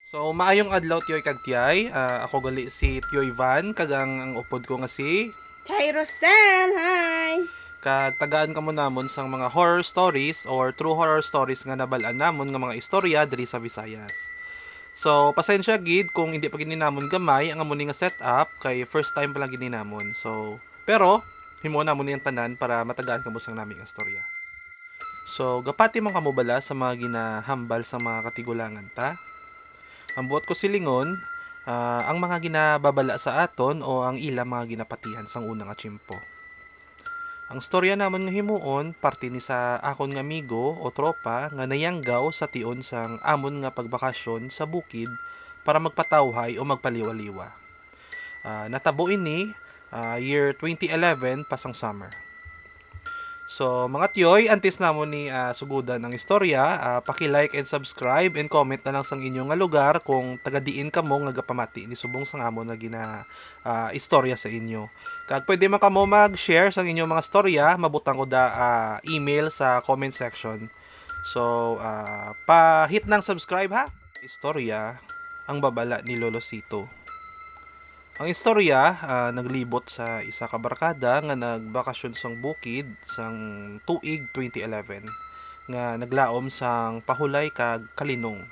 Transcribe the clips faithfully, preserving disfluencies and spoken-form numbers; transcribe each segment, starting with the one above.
So, maayong adlaw, Tiyoy kag Tiyay. Ah, ako gali si Tiyoy Van, kag ang, ang upod ko nga si... Hi, Rosel! Hi! Kag tagaan kamo namon sang mga horror stories or true horror stories nga nabal-an namon nga mga istorya diri sa Visayas. So, pasensya gid kung hindi pa gid ni namon gamay ang amo ni nga setup, kay first time pa lang gid ni namon. So, pero, himuon namon ni ang tanan para matagaan kamo sang nami nga istorya. So, gapati man kamo bala sa mga ginahambal sang mga katigulangan ta? Ang buot ko silingon, ah, ang mga ginababala sa aton o ang ila mga ginapatihan sang una nga tiyempo. Ang storya namon nga himuon, parte ni sa akon nga amigo o tropa nga nayanggaw sa tion sang amon nga pagbakasyon sa bukid para magpatawhay o magpaliwa-liwa. Ah, natabo ini, ah, year twenty eleven pa sang summer. So, mga tiyoy, antes namon ni, ah, sugudan ang istorya, ah, paki-like and subscribe and comment na lang sang inyo nga lugar kung taga diin kamo nga gapamati ni subong sang amon nga gina, ah, istorya sa inyo. Kag pwede man kamo mag-share sang inyong mga storya, mabutang ko da, ah, email sa comment section. So, ah, pa-hit ng subscribe ha. Istorya, ang babala ni Lolo Sito. Ang istorya, ah, naglibot sa isa ka barkada nga nagbakasyon sang bukid sang tuig twenty eleven nga naglaom sang Pahulay kag Kalinong.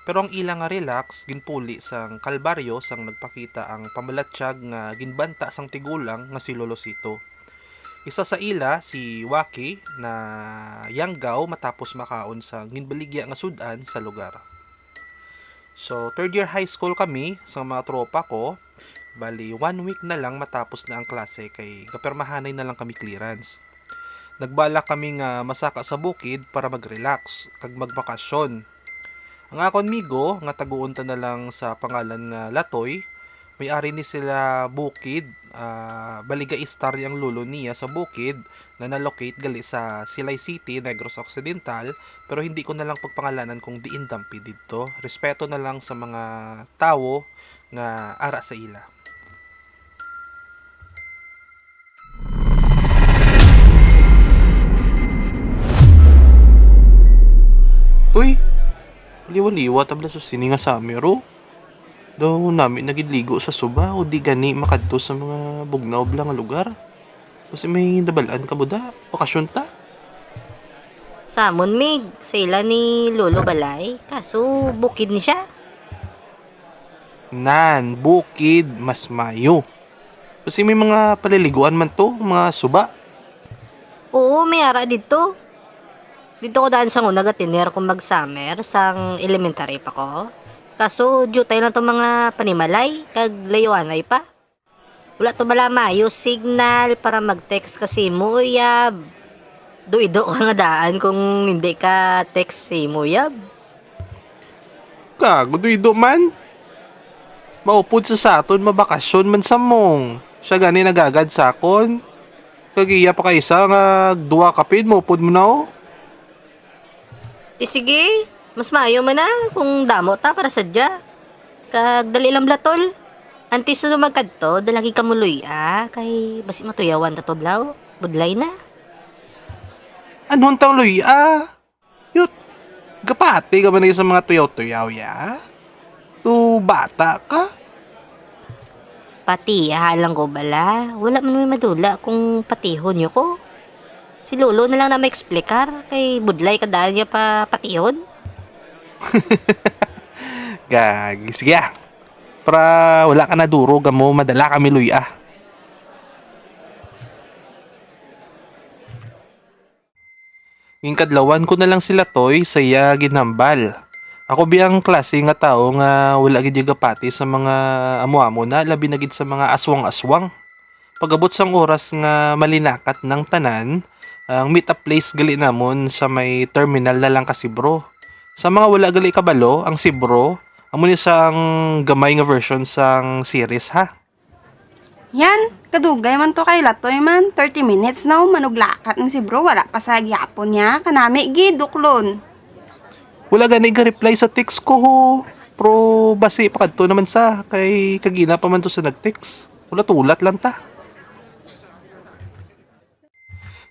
Pero ang ila nga relax ginpuli sang kalbaryo sang nagpakita ang pamalatyag nga ginbanta sang tigulang nga si Lolo Sito. Isa sa ila, si Waki, nayanggaw matapos makaon sa ginbaligya nga sud-an sa lugar. So, third year high school kami sa mga tropa ko. Bali, one week na lang matapos na ang klase kay gapirmahanay na lang kami clearance. Nagbalak kami nga masaka sa bukid para mag-relax kag magbakasyon. Ang akon migo, nga taguon ta na lang sa pangalan nga Latoy, may ari ni sila bukid, ah, bali gaistar ang lolo niya sa bukid nga na-locate gali sa Silay City, Negros Occidental, pero hindi ko na lang pagpangalanan kung diin dampi didto. Respeto na lang sa mga tawo nga ara sa ila. Uy, liwa-liwa tabla sa sini nga summer, oh. Daw nami na gid ligo sa suba o di gani makadto sa mga bugnaw bala nga lugar. Basi may nabal-an ka mo da, bakasyon ta. Sa amon, Mig, sa ila ni Lolo balay, kaso bukid ni siya. Nan, bukid, mas mayo. Basi may mga paliliguan man to, mga suba. Oo, may ara didto. Didto ko daan sang una gatiner kung mag-summer, sang elementary pa ko. Kaso, diutay lang to mga panimalay, kag layuanay pa. Wala to bala mayo signal para mag-text ka sa imo uyab. Duido ka nga daan kung hindi ka text sa imo uyab. Gago, duido man. Maupod sa saton, mabakasyon man sa mong. Siya gani nagagad sa akon. Kag iya pa kaisa nga duha kapin, maupod mo na, oh. Di sige, mas maayo man na kung damo ta para sadya. Kag dali lang bala, tol. Antes na magkadto, dalagi ka mo luy-a, kay basi matuyawan ta to, blaw. Budlay na. Anhon tang luy-a? Yut, gapati ka man sa mga tuyaw-tuyaw, ya? Tu bata ka? Patiha lang ko bala. Wala man may madula kung patihon niyo ko. Si Lolo na lang na maeksplikar, kay budlay ka daan niya pa patihon. Gagi, sige ah. Para wala ka na duro, gamo madala kami luy-a. Ginkadlawan ko na lang si Latoy sa iya ginhambal. Ako biyang klase nga tawo nga wala gid gapati sa mga amo-amo na, labi na gid sa mga aswang-aswang. Pag-abot sang oras nga malinakat nang tanan, ang meet up place gali namon sa may terminal na lang ka Sibro. Sa mga wala gali kabalo, ang Sibro amo ni sang gamay nga version sang series, ha. Yan, kadugay man to kay Latoy man. Thirty minutes na, oh, manuglakat ang Sibro. Wala pa sa gyapon niya. Kanami gid, duklon. Wala gani ga-reply sa text ko, ho. Pero basi pa kadto naman sa, kay kagina pa man to sa nag-text. Ulat-ulat lang ta.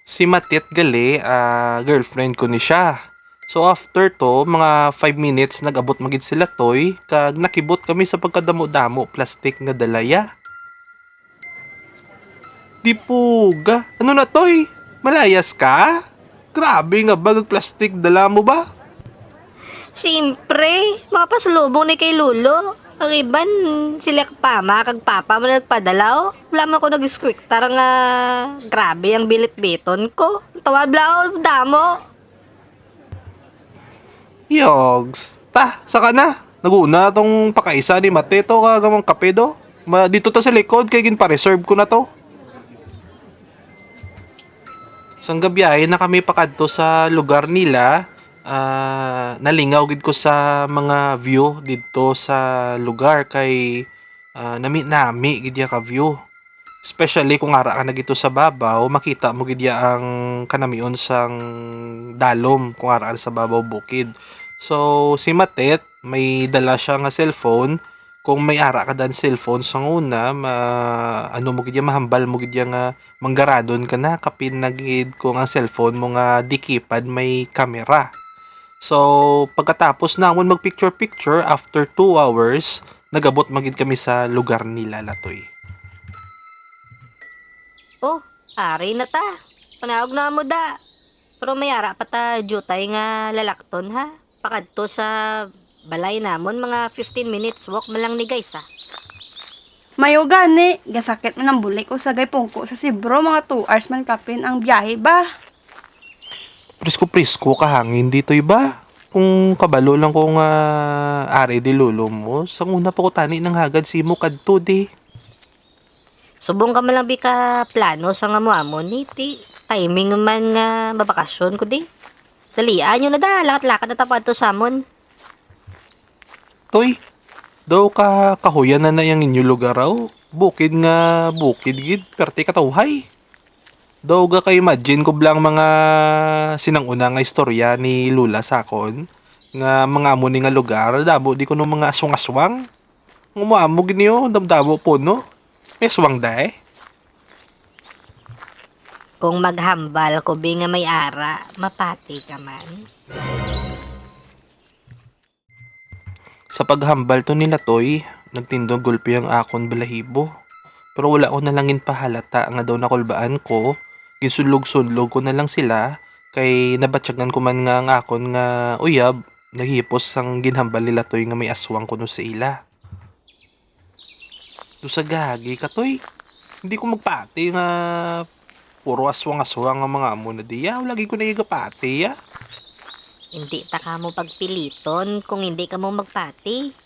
Si Matit gali, ah, girlfriend ko ni siya. So after to, mga five minutes, nag-abot man gid sila, Toy, kag nakibot kami sa pagkadamo-damo plastic nga dala ya. Dipuga, ano na, Toy? Malayas ka? Grabe nga bag plastic dala mo ba? Siyempre, mga pasalubong ni kay Lolo. Ang iban, sila kag pama kag papa mo nagpadala, oh. Wala man ko nag-scriptar nga grabe ang bilit-biton ko. Tawad bla, oh, damo. Yogs. Ta, saka na. Naguna tong pakaisa ni Mate to kag among kape do. Ma, dito to sa likod kay ginpa-reserve ko na to. Sang gabiyahe na kami pakadto sa lugar nila, ah, nalingaw gid ko sa mga view didto sa lugar kay, ah, nami-nami gid ya ka view. Especially kung ara ka na gito sa babaw, makita mo gid ya ang kanamion sang dalom kung ara ka na sa babaw bukid. So, si Matet, may dala siya nga cellphone. Kung may ara ka dan cellphone sa una, ma-, ano mo gid ya, mahambal mo gid ya nga manggaradon ka na, kapin na gid kung ang cellphone mo nga di keypad may camera. So, pagkatapos namon mag-picture-picture, after two hours, nagabot man gid kami sa lugar nila, Latoy. Oh, ari na ta. Panawag na mo da. Pero may ara pa ta jutay nga lalakton, ha? Pakadto sa balay namon, mga fifteen minutes walk man lang ni, guys, ah. Mayo gani, gasakit man ang bulik o sagay pungko sa Sibro, mga two hours man kapin ang biyahe ba? Presko-presko ka hangin ditoy ba? Kung kabalo lang ko nga ari di lolo mo, sang una pa ko tani nang hagad simo kadto di. Subong ka man lang bi ka plano sa nga mo amo ni, ti timing man nga mabakasyon ko di. Dalian nyo na da, lakat-lakat na ta pa adto sa amon. Toy, daw ka kahuyan na na yang inyo lugar aw. Bukid nga bukid gid, perte katawhay. Daw ga ka-imagine ko blang mga sinang-una nga istorya ni Lola sa akon nga mga amo ni nga lugar, damo di kuno mga aswang-aswang. Nga mo amo gid niyo, damdamo po no. May aswang day. Kung maghambal ko bi nga may ara, mapati ka man. Sa paghambal to ni Latoy, nagtindog gulpi ang akon balahibo. Pero wala ko na lang ginpahalata nga daw nakulbaan ko. Ginsunlog-sunlog ko na lang sila, kay nabatyagan ko man nga ang akon nga uyab naghipos sang ginhambal ni Latoy nga may aswang kuno sa ila. Daw sa gagi ka, Toy. Hindi ko magpati nga puro aswang-aswang ang mga amo na diya. Lagi ko na igapati, ya. Hindi ta kamo pagpiliton kung hindi kamo magpati.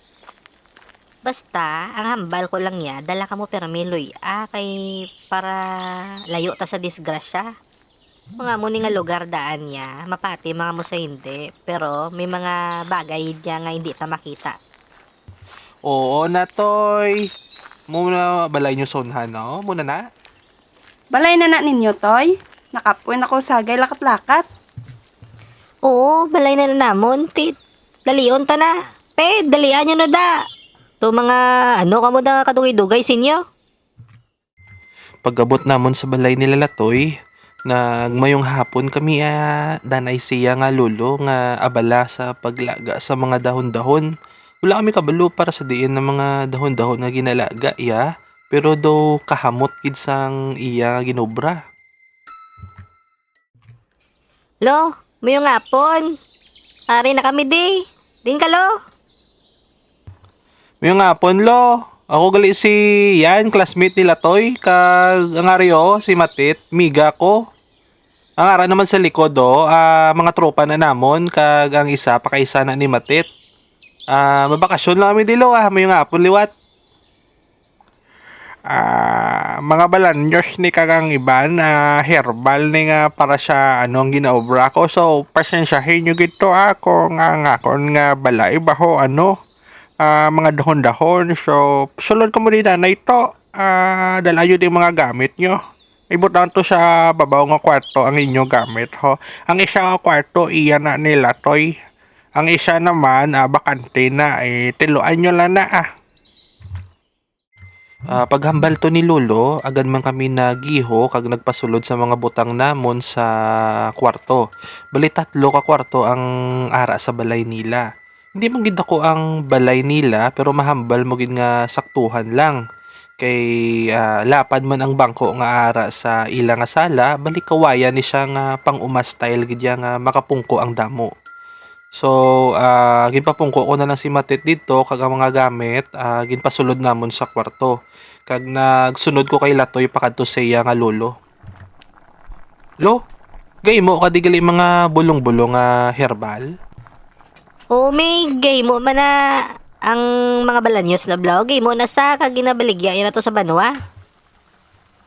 Basta, ang hambal ko lang ya, dala kamo permi luy-a kay para layo ta sa disgrasya. Mga amo ni nga lugar daan ya, mapati mga mo sa hindi, pero may mga bagay diya nga hindi ta makita. Oo na, Toy. Muna balay nyo sa unhan, no? Muna na. Balay na na ninyo, Toy. Nakapoy na ko sagay lakat-lakat. Oo, balay na na namon. Ti, dalion ta na. Pe, dalian nyo na da. To mga, ano kamo da kadugay-dugay sinyo? Pag-abot namon sa balay nila Latoy, nagmayong hapon kami, ah, danay siya nga lolo nga abala sa paglaga sa mga dahon-dahon. Wala kami kabalo para sa diin ang mga dahon-dahon nga ginalaga iya, pero daw kahamot gid sang iya ginobra. Lo, mayong hapon. Ari na kami di. Din ka, lo? Mayong hapon, lo. Ako gali si Yan, classmate ni Latoy, kag ang ari, oh, si Matit, miga ko. Ang ara naman sa likod, oh, ah, mga tropa na namon, kag ang isa, pakaisa na ni Matit. Ah, mabakasyon lang kami di, lo, ah. Mayong hapon liwat. Ah, mga balanyos ni kag ang iban, ah, herbal ni nga para sa, ano, ang ginaobra ko. So, pasensyahin nyo gid to, ah, kung ang akon nga balay baho, ano, ah, mga dahon-dahon. So, sulod kamo di nanay to. Ah, dalayo di mga gamit nyo. Ibutang to sa babaw nga kwarto ang inyo gamit, ho. Ang isa nga kwarto, iya na ni Latoy. Ang isa naman, ah, bakante na. Eh, tiluan nyo lang na, ah. Ah, paghambal to ni Lolo, agad man kami nagiho kag nagpasulod sa mga butang namon sa kwarto. Bali, tatlo ka kwarto ang ara sa balay nila. Hindi man gid dako ang balay nila, pero mahambal mo gid nga saktuhan lang. Kay, ah, lapad man ang bangko nga ara sa ila nga sala, bali kawayan ni siya nga pang-uma style gid ya nga makapungko ang damo. So, ah, ginpapungko ko na lang si Matit didto kag ang mga gamit, ah, ginpasulod namon sa kwarto. Kag nagsunod ko kay Latoy pakadto sa iya nga lolo. Lo, gahimo ka di gali mga bulong-bulong nga herbal? Oo, may gahimo man na ang mga balanyos na blaw. Gahimo na sa kag ginabaligya ira to sa banwa.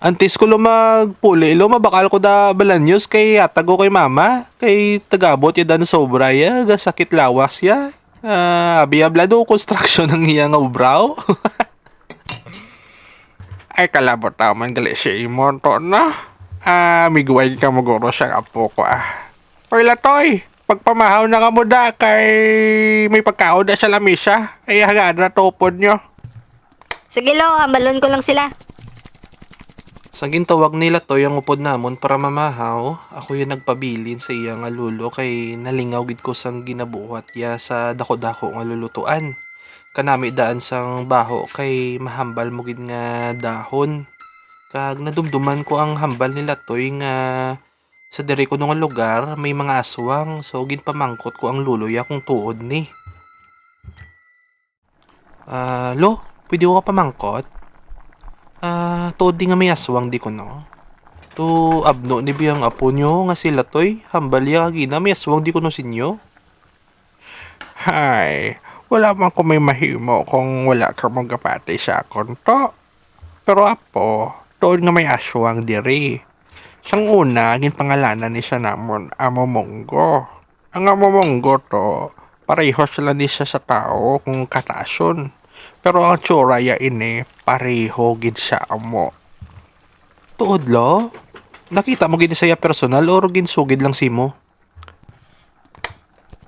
Antes ko lo magpuli, lo, mabakal ko da balanyos kay hatag ko kay mama. Kay tagabot ya dan sobra ya, gasakit lawas ya. Ah, abi abla do construction ang iya nga ubraw. Ay, kalabot naman gali si Imon to, no? Ah, migway ka maguro siyang apo ko, ah. Oy, Latoy, pagpamahaw na kamo da, kay may pagkaon da sa lamisa. Ay, hagada tupod nyo. Sige, lo, hambalon ko lang sila. Sa gintawag ni Latoy ang upod namon para mamahaw, ako yung nagpabilin sa iya nga lolo kay nalingaw gid ko sang ginabuhat ya sa dako-dako nga lulutuan. Kanami daan sang baho kay mahambal mo gid nga dahon. Kag nadumduman ko ang hambal ni Latoy nga sa diri kuno nga lugar may mga aswang, so ginpamangkot ko ang lolo ya kung tuod ni. Ah, lo, pwede ko ka pamangkot? Ah, tuod di nga may aswang di kuno? To abno ni biyang apo nyo nga si Latoy, hambal ya kagina may aswang di kuno sinyo? Hay, wala man ko may mahimo kung wala ka magapati sa akon to. Pero apo, tuod nga may aswang diri. Sang una, ginpangalanan ni siya namon Amo Munggo. Ang Amo Munggo to, pareho sila ni siya sa tawo kung katason. Pero ang tsura ya ini, pareho gid sa amo. Tuod, lo? Nakita mo gid siya personal or ginsugid lang simo?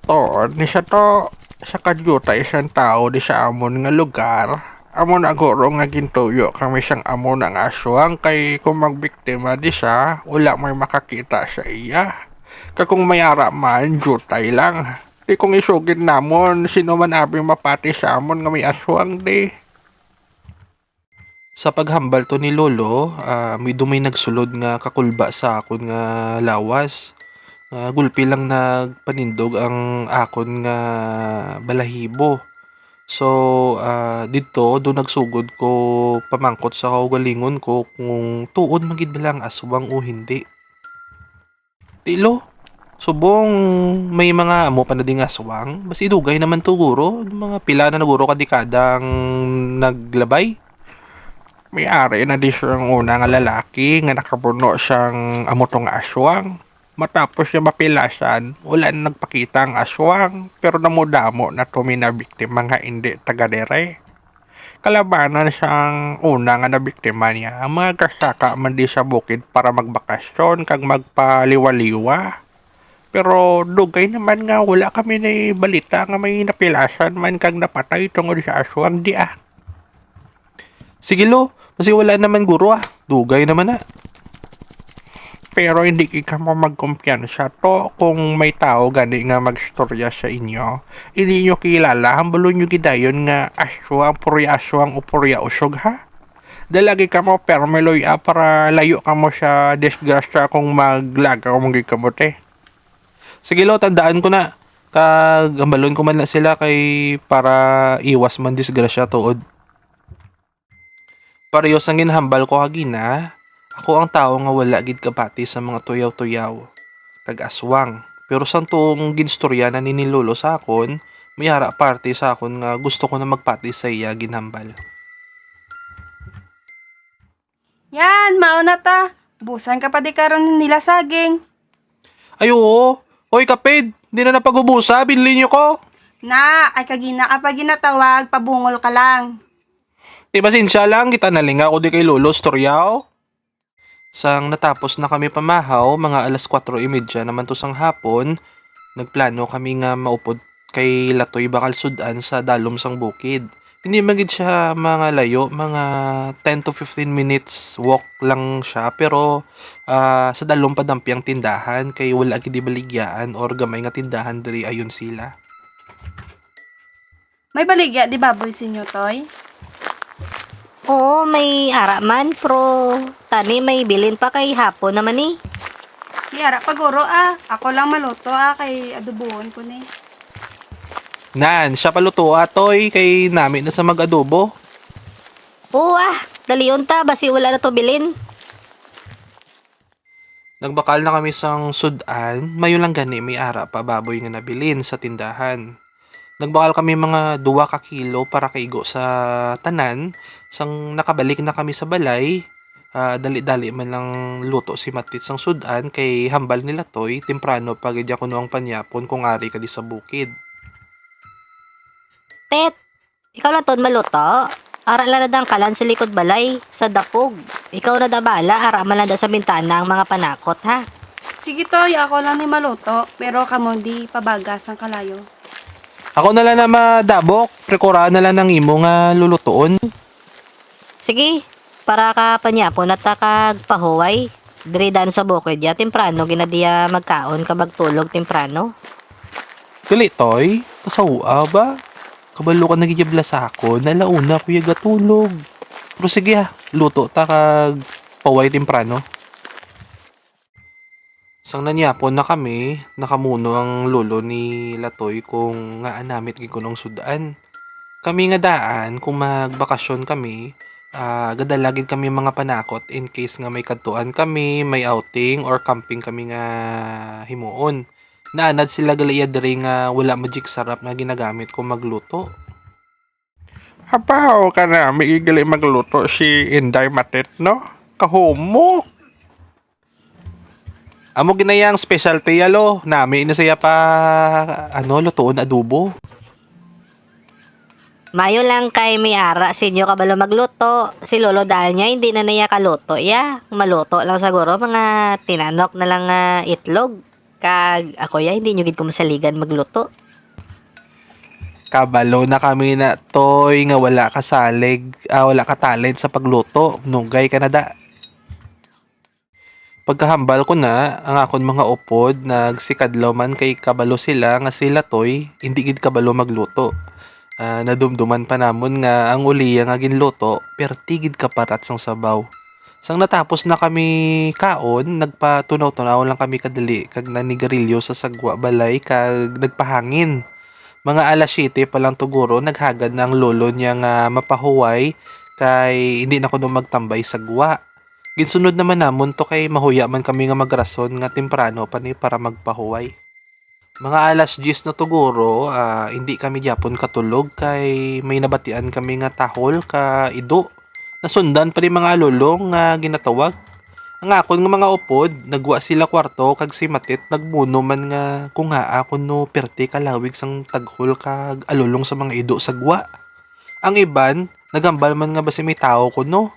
Tuod ni siya to, sa kadyutay sang tawo di sa amon nga lugar, amo na guro nga gintuyo kami sang amo na nga aswang, kay kung magbiktima di siya, wala may makakita sa iya. Kag kung may ara man, dyutay lang. Di kung isugid namon, sino man abi mapati sa amon nga may aswang di? Sa paghambal to ni Lolo, ah, may dumay nagsulod nga kakulba sa akon nga lawas. Ah, gulpi lang nagpanindog ang akon nga balahibo. So, ah, didto, do nagsugod ko pamangkot sa kaugalingon ko kung tuod man gid bala ang aswang o hindi. Ti, lo, subong may mga amo pa na ding aswang, basi dugay naman to, guro. Mga pila na, guro, ka dekada ang naglabay. May ari na di siyang una nga lalaki nga nakapuno siyang amo to nga aswang. Matapos niya mapilasan, wala na nagpakita ang aswang, pero namudamo na to may nabiktima nga indi taga dere. Kalabanan sang una nga nabiktima niya, ang mga kasaka man di sa bukid para magbakasyon kag magpaliwaliwa. Pero dugay naman nga wala kami nabalita nga may napilasan man kag napatay tungod sa aswang di, ah. Sige, lo, basi wala naman guro, ah. Dugay naman na. Pero hindi gid kamo magkumpiyansa to kung may tawo gani nga magstorya sa inyo. Hindi nyo kilala, hambalon nyo gidayon nga aswang, purya aswang o purya usog, ha? Dalagi kamo, pero may luya para layo kamo sa disgrasya kung maglagaw man gid kamo, te. Sige, lo, tandaan ko na. Kag hambalon ko man na sila kay para iwas man disgrasya tuod. Pareho sang ginhambal ko kagina, ako ang tawo nga wala gid kabati sa mga tuyaw-tuyaw kag aswang. Pero sang tuong ginstorya na ni, ni Lolo sa akon, may ara parte sa akon nga gusto ko na magpati sa iya ginhambal. Yan, mao na ta. Busan ka pa di karon nila saging. Ay, oo. Oy, kapid, di na napag-ubusa, binli niyo ko. Na, ay kagina ka pa ginatawag, pabungol ka lang. Ti, pasensya lang, kita nalingaw ko di kay Lolo, storyaw. Sang natapos na kami pamahaw, mga alas kwatro y media naman to sang hapon, nagplano kami nga maupod kay Latoy bakal sud-an sa dalom sang bukid. Hindi man gid siya mga layo, mga ten to fifteen minutes walk lang siya, pero, ah, sa dalom pa dampi ang tindahan kay wala gid ibaligyan or gamay nga tindahan diri ayon sila. May baligya di baboy sinyo, Toy? Oo, may ara man, pero tani may bilin pa kay hapon naman ni. May ara pa guro, ah. Ako lang maluto, ah, kay adobohon ko ni. Nan, siya paluto, ah, Toy, kay nami na sa mag-adobo. Oo, ah, dalion ta, basi wala na to bilin. Nagbakal na kami sang sud-an, mayo lang gani may ara pa baboy nga nabilin sa tindahan. Nagbakal kami mga duwa ka kilo para kaigo sa tanan. Sang nakabalik na kami sa balay, ah, dali-dali man lang luto si Matit sang sud-an kay hambal nila Toy, temprano pa gid kuno ang panyapon kung ari ka di sa bukid. Tet, ikaw lang ton maluto? Ara lang na dangkalan sa likod balay, sa dapog. Ikaw na da bala, ara man lang da sa bintana ang mga panakot, ha? Sige, Toy, ako lang ni maluto, pero kamo di pabagas ang kalayo. Ako na lang na madabok, prekura na lang ang imo nga lulutuon. Sige, para ka panyapon na ta kag pahuway. Diri dan sa bukid ya, temprano ginadiya magkaon ka magtulog temprano. Dili, Toy. Kasawa ba? Kabalo ka na gid ya blasakon. Alauna ko ya gatulog. Pero sige ha, luto ta kag pahuway temprano. Sang nanyapon na kami, nakamuno ang lolo ni Latoy kung ngaa namit gid kuno ang sud-an. Kami nga daan, kung magbakasyon kami, ah, gadala gid kami mga panakot in case nga may kadtuan kami, may outing or camping kami nga himuon. Naanad sila gali iya diri nga wala magic sarap nga ginagamit kung magluto. Apaw ka na, may igali magluto si Inday Matit, no? Kahumok. Amo ginayang specialty ya, lo. Nami na siya pa, ano, lutuon adobo. Mayo lang kay may ara sinyo kabalo magluto. Si Lolo daan niya, hindi na niya kaluto, ya. Maluto lang siguro, mga tinanok na lang nga itlog. Kag ako, ya, hindi nyo gid ko masaligan magluto. Kabalo na kami na, Toy, nga wala ka salig, ah, wala ka talent sa pagluto. Nugay ka na da. Pagkahambal ko na, ang akon mga upod nagsikadlaw man kay kabalo sila nga si Latoy indi gid kabalo magluto. Ah, nadumduman pa namon nga ang uliya nga ginluto perti gid kaparat sang sabaw. Sang natapos na kami kaon, nagpatunaw-tunaw lang kami kadali kag nanigarilyo sa sagwa balay kag nagpahangin. Mga alas siyete pa lang tuguro, naghagad na ang lolo niya nga mapahuway kay hindi na kuno magtambay sagwa. Ginsunod naman namon to kay mahuya man kami nga magrason nga temprano pa ni para magpahuway. Mga alas diyes na tuguro, ah, hindi kami gyapon katulog kay may nabatian kami nga tahol ka ido. Nasundan pa ni mga alulong nga ginatawag. Ang akon nga mga upod, nagwa sila kwarto kag si Matit nagmuno man nga kung ngaa kuno perti kalawig sang taghol kag alulong sa mga ido sagwa. Ang iban, naghambal man nga basi may tawo kuno.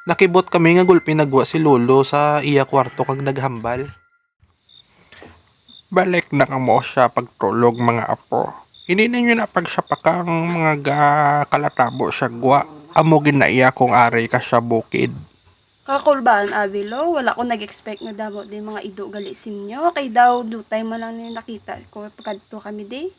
Nakibot kami nga gulpi nagwa si Lolo sa iya kwarto kag naghambal. Balik na kamo sa pagtulog, mga apo. Hindi ninyo na pagsapaka ang mga ga-, kalatabo sa gwa. Amo gid na iya kung ari ka sa bukid. Kakulbaan, abi, lo. Wala ko nag-expect nga damo di mga ido gali sinyo. Kay daw dutay man lang ni nakita ko pagkadto kami di.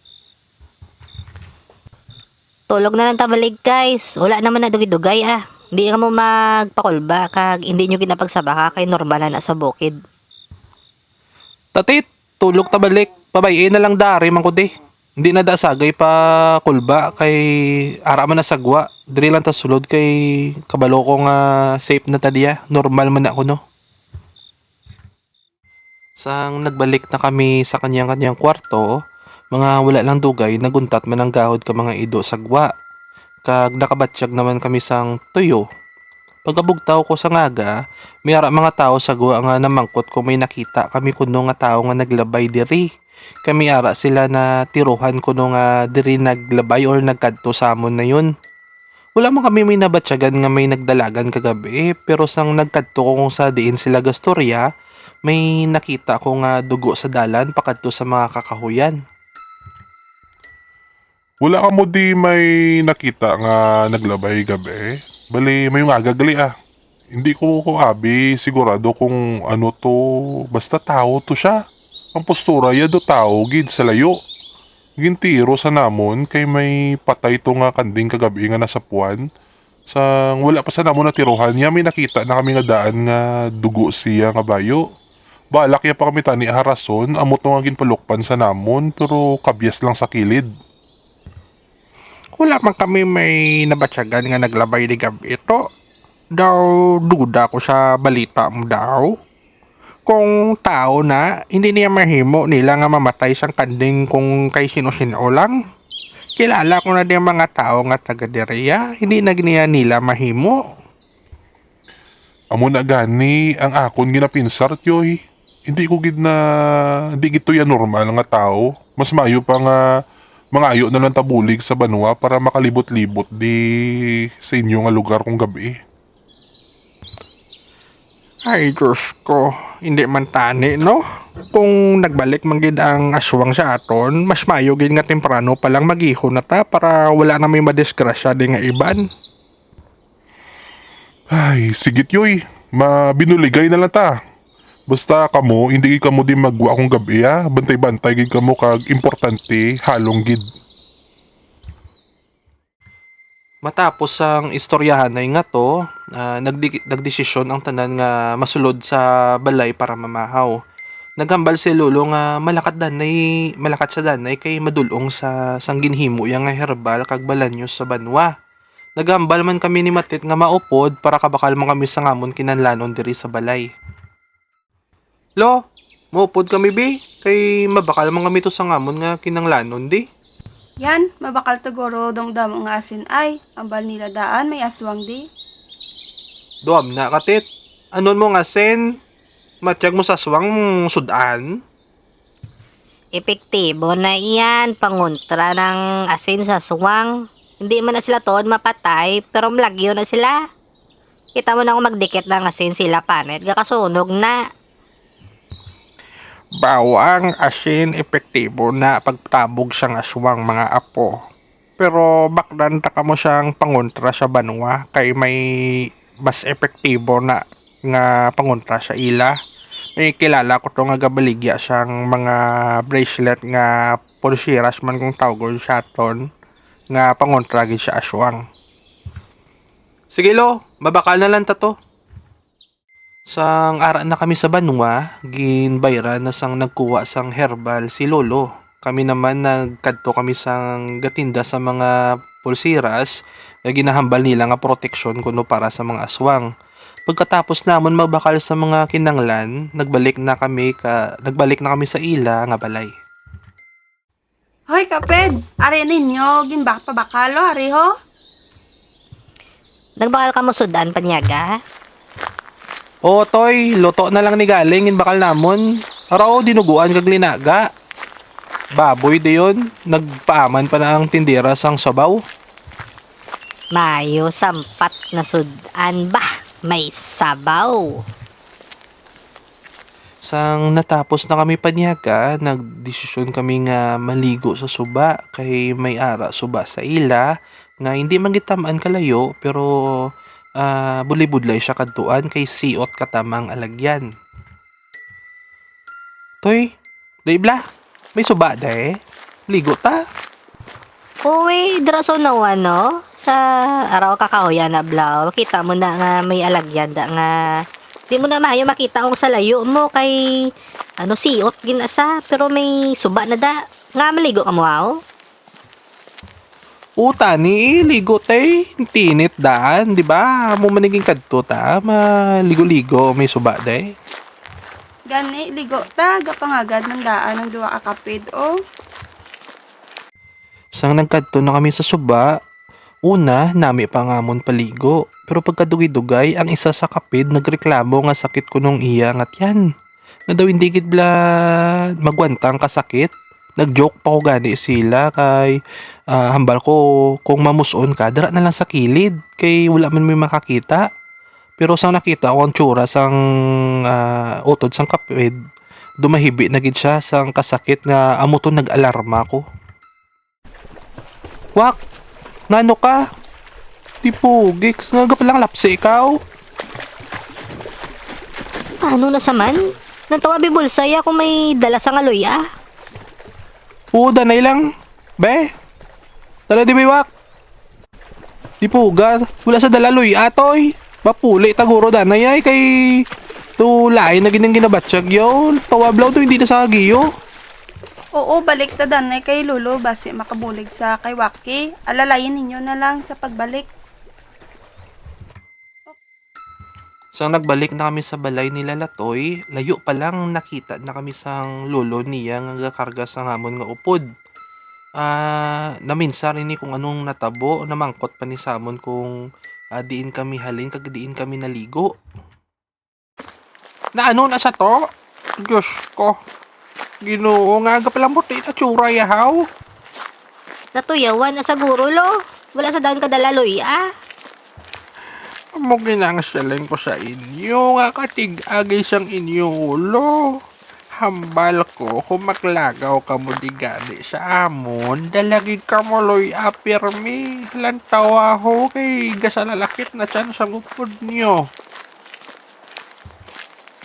Tulog na lang ta balik, guys. Wala naman na dugay-dugay, ah. Hindi ka mo magpakulba kag hindi nyo ginapagsabaka kay normal na na sa bukid. Tatit, tulog ta balik. Pabay-i na lang dari man ko di. Hindi na da sagay pa kulba kay ara man na sagwa. Diri lang ta sulod kay kabalo ko nga safe na ta diya. Normal man na kuno. Sang nagbalik na kami sa kanyang-kanyang kwarto, mga wala lang dugay, naguntat man ang gahod ka mga ido sagwa, kag nakabatyag naman kami sang tuyo. Pagkabugtaw ko sa ngaga, may ara mga tawo sagwa nga namangkot kung may nakita kami kuno nga tawo nga naglabay diri. Kami ara sila na tiruhan kuno nga diri naglabay or nagkadto sa amon na yun. Wala man kami may nabatyagan nga may nagdalagan kagabi, pero sang nagkadto ko kung sa diin sila gastorya, may nakita ko nga dugo sa dalan pakadto sa mga kakahuyan. Wala kamo di may nakita nga naglabay gab-i? Bali, mayong aga gali, ah. Hindi ko, ko abi sigurado kung ano to. Basta tawo to siya. Ang postura ya do tawo gid sa layo. Gintiro sa namon kay may patay to nga kanding kagab-i nga nasapuan. Sang wala pa sa namon natirohan, ya may nakita na kami nga daan nga dugo siya nga bayo. Balak ya pa kami tani harason, amo to nga ginpalukpan sa namon, pero kabyas lang sa kilid. Wala man kami may nabatyagan nga naglabay ni gab-i to. Daw duda ko sa balita mo daw. Kung tawo na, hindi niya mahimo nila nga mamatay sang kanding kung kay sino-sino lang. Kilala ko na di ang mga tawo nga taga diriya, hindi na niya nila mahimo. Amo na gani ang akon ginapinsar, Tiyoy. Hindi ko gid na, hindi gid to yan normal nga tawo. Mas maayo pa nga mangayo na lang ta bulig sa banwa para makalibot-libot di sa inyo nga lugar kung gab-i. Ay, Diyos ko, hindi man tani, no? Kung nagbalik man gid ang aswang sa aton, mas maayo gid nga temprano pa lang mag-ihon na ta para wala na may madisgrasya di nga iban. Ay, sige, Tiyoy. Mabinuligay na lang ta. Basta kamo, hindi gid kamo di magwa kung gab-i, ha? Bantay-bantay gid kamo kag importante, halong gid. Matapos ang istoryahanay nga to, ah, nagdi-, nagdesisyon ang tanan nga masulod sa balay para mamahaw. Naghambal si Lolo nga malakat danay, malakat sa danay kay madul-ong sa, sang ginhimo iya nga herbal kag balanyos sa banwa. Naghambal man kami ni Matit nga maupod para kabakal man kami sa ngamon kinahanglanon diri sa balay. Lo, maupod kami, bi, kay mabakal man kami to sa ngamon nga kinahanglanon, di. Yan, mabakal to guro dong damo nga asin ay. Ambal nila daan may aswang di. Duam na, Katit. Anon mo nga asin? Matyag mo sa aswang sud-an? Epektibo na iyan pangontra ng asin sa aswang. Hindi man na sila tuod mapatay, pero malagyo na sila. Kita mo na kung magdikit na ang asin sila, panit, gakasunog na. Bawang asin epektibo na pagtabog sang aswang, mga apo. Pero bakdan ta kamo sang pangontra sa banwa kay may mas epektibo na nga pangontra sa ila. May kilala ko to nga gabaligya sang mga bracelet nga pulseras man kung tawgon sa aton nga pangontra gid sa aswang. Sige, lo, mabakal na lang ta to. Sang ara na kami sa banwa, ginbayran na sang nagkuha sang herbal si Lolo. Kami naman nagkadto kami sang gatinda sa mga pulseras nga ginahambal nila nga proteksyon kuno para sa mga aswang. Pagkatapos namon magbakal sa mga kinanglan, nagbalik na kami ka, nagbalik na kami sa ila nga balay. Hoy, kaped, ari ninyo ginba-, pabakalo, ari ho? Nagbakal kamo sud-an, Panyaga? Oo, Toy, luto na lang ni galing ginbakal namon. Araw, dinuguan kag linaga. Baboy dayon, nagpaaman pa na ang tindera sang sabaw. Maayo, sampat na sud-an ba? May sabaw. Sang natapos na kami, Panyaga, nagdesisyon kami nga maligo sa suba kay may ara suba sa ila nga hindi man gid tam-an kalayo, pero, ah, bulay-budlay siya kadtuan kay siot katamang alagyan. Toy, dai bala, may suba dai. Ligo ta. Uy, dira sa unawan, no? Sa araw kakahuyan na, blaw. Kita mo na nga may alagyan da nga di mo na maayo makita kung sa layo mo kay, ano, siot gid na sa, pero may suba na da. Nga maligo ka mo, aw? O, tani, eh, ligo tay. Tinit daan, di ba? Amo man naging kadto ta, maligo-ligo, may suba day. Gani, ligo ta, gapangagad man daan ang duwa ka kapid, oh. Sang nagkadto na kami sa suba, una, nami pa nga amon paligo. Pero pagkadugay-dugay, ang isa sa kapid nagreklamo nga sakit kuno ang iya nga tiyan. Nga daw hindi gid bala magwanta ang kasakit. Nag-joke pa ko gani sila kay, ah, hambal ko, kung mamus-on ka, dira na lang sa kilid kay wala man may makakita. Pero sang nakita ko ang tsura sang, ah, utod sang kapid, dumahibi na gid siya sang kasakit nga amo to nag-alarma ko. Wak, ngano ka? Di pugik, nga gapalang lapsi ikaw? Ano na sa man? Natawa bi bulsa ya kung may dala sa nga luya. Oo, danay lang. Be, dala di, Biwak. Di puga, wala sa dala luya, Toy. Mapuli ta guro danay ay kay to lain na gid ang ginabatyag yaw. Tawablaw to, hindi na sa kagiyo. Oo, balik ta danay kay Lolo, basi makabulig sa kay Waki. Alalayan ninyo na lang sa pagbalik. Sang nagbalik na kami sa balay nila Latoy, layo pa lang nakita na kami sang lolo niya nga gakarga sang amon nga upod. Ah, naminsar ini kung anong natabo, namangkot pa ni sa amon kung, ah, diin kami halin kag diin kami naligo. Naano na sa to? Diyos ko. Ginoo nga, gapalambuti na tsura yahaw. Natuyawan na sa guro, lo. Wala sa daan kadala, Loy, ah. Amo gid ang siling ko sa inyo nga katig-agi sang inyo ulo. Hambal ko kung maglagaw kamo di gani sa amon, dala gid kamo, Loy, ah, pirmi. Lantawa ho kay gasalalakit na tiyan sang upod nyo.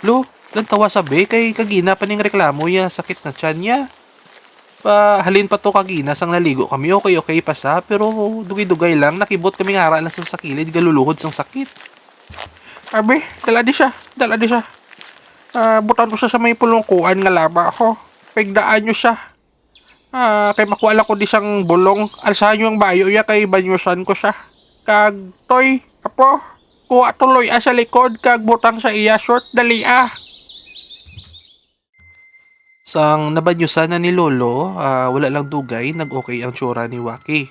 Lo, lantawa sabi kay kagina pa ning reklamo ya sakit na tiyan niya. Pa, halin pa to kagina sang naligo kami, okay, okay pa sa, pero dugay-dugay lang, nakibot kami nga ara lang sa, sa kilid, galuluhod sang sakit. Abi, dala di siya, dala di siya. Ah, butan ko siya sa may pulungkuan nga laba ko. Pigdaan nyo siya. Ah, kay makuha lang ko di sang bulong. Alsahan nyo ang bayo ya kay banyusan ko siya. Kag, Toy, apo, kuha tuloy, ah, sa likod kag butang sa iya short. Dali, ah. Sang nabanyusan na ni Lolo, ah, wala lang dugay, nag-okay ang tsura ni Waki.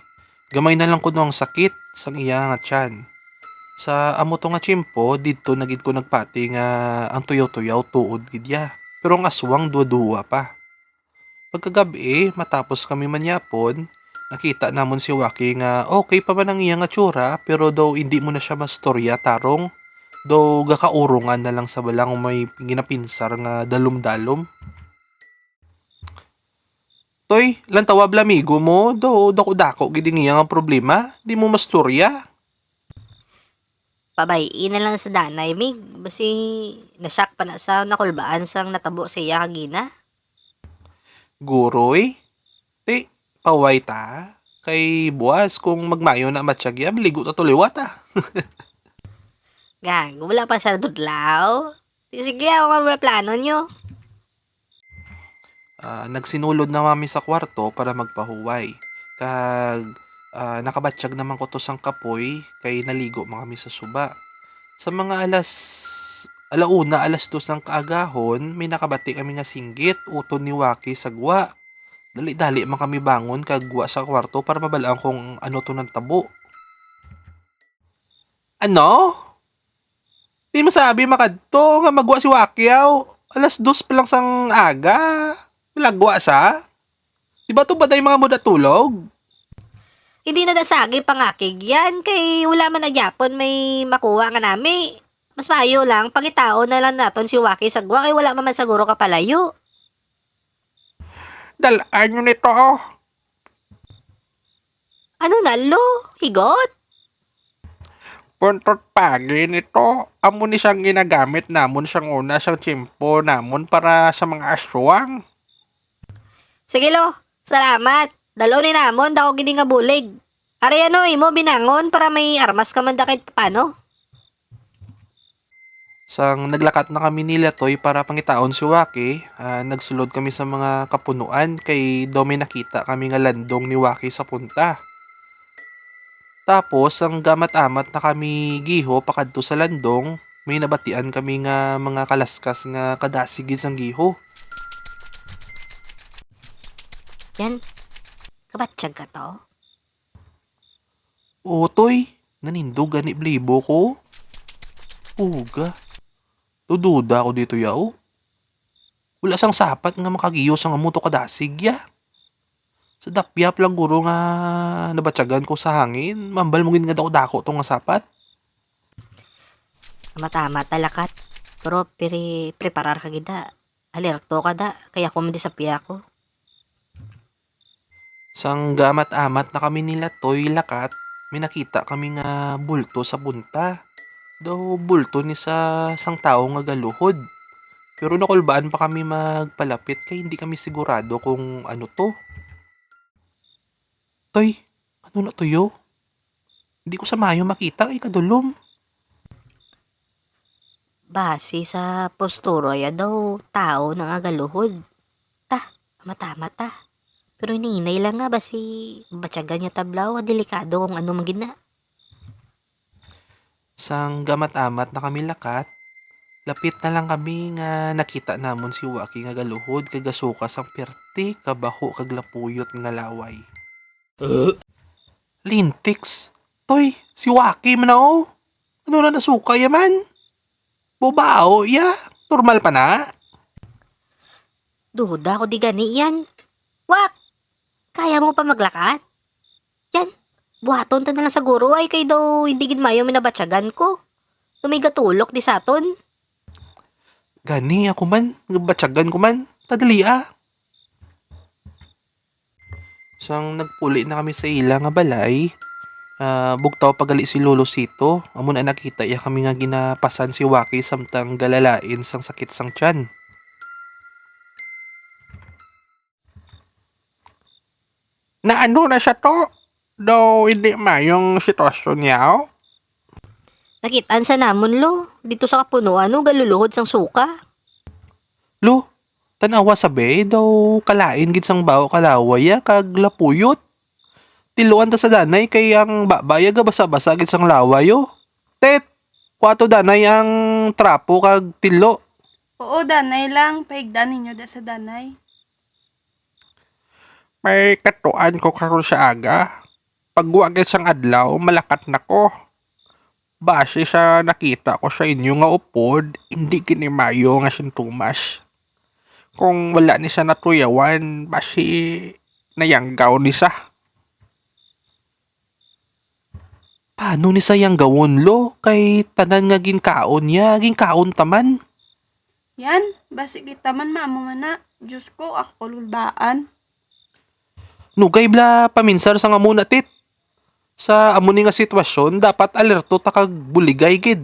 Gamay na lang kuno ang sakit sang iya nga tiyan. Sa amo to nga tiyempo, didto na gid ko nagpati nga ang tuyaw-tuyaw tuod gid ya. Pero ang aswang duwa-duwa pa. Pagkagab-i, matapos kami manyapon, nakita namon si Waki nga okay pa man ang iya nga tsura, pero daw indi mo na siya mastorya tarong daw gakaurungan na lang sa balang may ginapinsar nga dalom-dalom. Toy, lantawa bala amigo mo, daw dako-dako gid ang iya nga problema, di mo mastorya. Pabay-i na lang sa danay, Mig. Basi na-shock pa na sa nakulbaan sang natabo sa iya kagina. Guroy, ti, paway ta. Kay buwas kung magmayo na matsyag ya, maligo ta to liwat, ah. Gag, wala pa sa dudlaw. Ti, sige, ako nga wala plano nyo. Ah, nagsinulod na kami sa kwarto para magpahuway. Kag, ah, nakabatyag naman ko to sang kapoy kay naligo man kami sa suba. Sa mga alas, ala una, alas dos sang kaagahon, may nakabati kami nga singgit, uton ni Waki sa gwa. Dali-dali man kami bangon kag gwa sa kwarto para mabal-an kung ano to nang tabo. Ano? Di masabi makadto nga magwa si Waki yaw. Alas dos pa lang sang aga. Malagwa sa? Di ba to baday mga muda tulog? Hindi na dasagi pangakig yan kay wala man na gyapon may makuha nga nami. Mas maayo lang, pangitaon na lang naton si Waki sa gwa kay wala man, man siguro kapalayo. Dal-an nyo nito, oh. Ano na, lo? Higot? Buntot pagi nito, amo ni siyang ginagamit namon sang una sang tiyempo namon para sa mga aswang. Sige, lo. Salamat. Dalo ni namon, dako gid nga bulig. Ari, ano, imo binangon para may armas ka man da kahit paano. Sang naglakat na kami ni Latoy para pangitaon si Waki, ah, nagsulod kami sa mga kapunuan kay daw may nakita kami nga landong ni Waki sa punta. Tapos, sang gamat-amat na kami giho pakadto sa landong, may nabatian kami nga mga kalaskas nga kadasig gid sang giho. Yan, kabatyag ka to? Utoy, nanindog gani blibo ko. Uga. Tududa ako dito, yaw. Wala sang sapat nga makagiyo sang amo to kadasig, ya. Sa dapyap lang guro nga nabatyagan ko sa hangin, mambal mo gid nga dako-dako to nga sapat. Tama-tama, talakat. Pero piri, preparar ka gid, da. Alerto ka, da. Kaya ako man di sa piya ko. Sang gaamat-amat na kami ni Latoy lakat, may nakita kami nga bulto sa punta. Daw bulto ni sa sang tawo nga galuhod. Pero nakulbaan pa kami magpalapit kay hindi kami sigurado kung ano to. Toy, ano na to, yo? Hindi ko sa maayo makita kay kadulom. Base sa postura ya daw, tawo na nga galuhod. Ta, mata-mata. Pero hinay lang nga, basi batyagan niya tablaw, delikado kung ano man gid na. Sang gamat-amat na kami lakat, lapit na lang kami nga nakita namon si Waki nga galuhod kag gasuka sang perti ka baho kag lapuyot nga laway. Lintix, Toy, si Waki man na, oh. Ano na nasuka ya man? Bubao ya, normal pa na. Duda ko di gani yan. Wak! Kaya mo pa maglakat? Yan, buhaton ta na lang siguro ay kay daw hindi gid mayo minabatyagan ko. Daw may gatulok di saton. Gani ako man, batyagan ko man. Tadali ah. Sang nagpuli na kami sa ila nga balay, ah, bugtaw pa gali si Lolo Sito. Amo na nakita iya kami nga ginapasan si Waki samtang galalain sang sakit sang tiyan. Naano na siya to? Daw hindi mayong sitwasyon niya, oh. Nakitaan sa namon, lo, dito sa kapunuan, oh, galuluhod sang suka. Lo, tanawa sa be, daw kalain gid sang baho kalaway, ah, kag lapuyot. Tiluan ta sa danay kay ang baba ya gabasa-basa gid sang laway, oh. Tet, kuha to danay ang trapo kag tilo. Oo, danay lang. Pahigdan ninyo da sa danay. May katuan ko karon sa aga. Pagwa gid sang adlaw, malakat na ko. Base sa nakita ko sa inyo nga upod, hindi kini mayo nga sintomas. Kung wala ni sa natuyawan, basi nayanggaw ni sa. Paano ni sa yanggawon, lo? Kay tanan nga ginkaon niya, ginkaon ta man. Yan, basi kita man maamo man na. Diyos ko, ako kulbaan. Nugay bala paminsar sang amo na, Tit. Sa amo ni nga sitwasyon, dapat alerto ta kag buligay gid.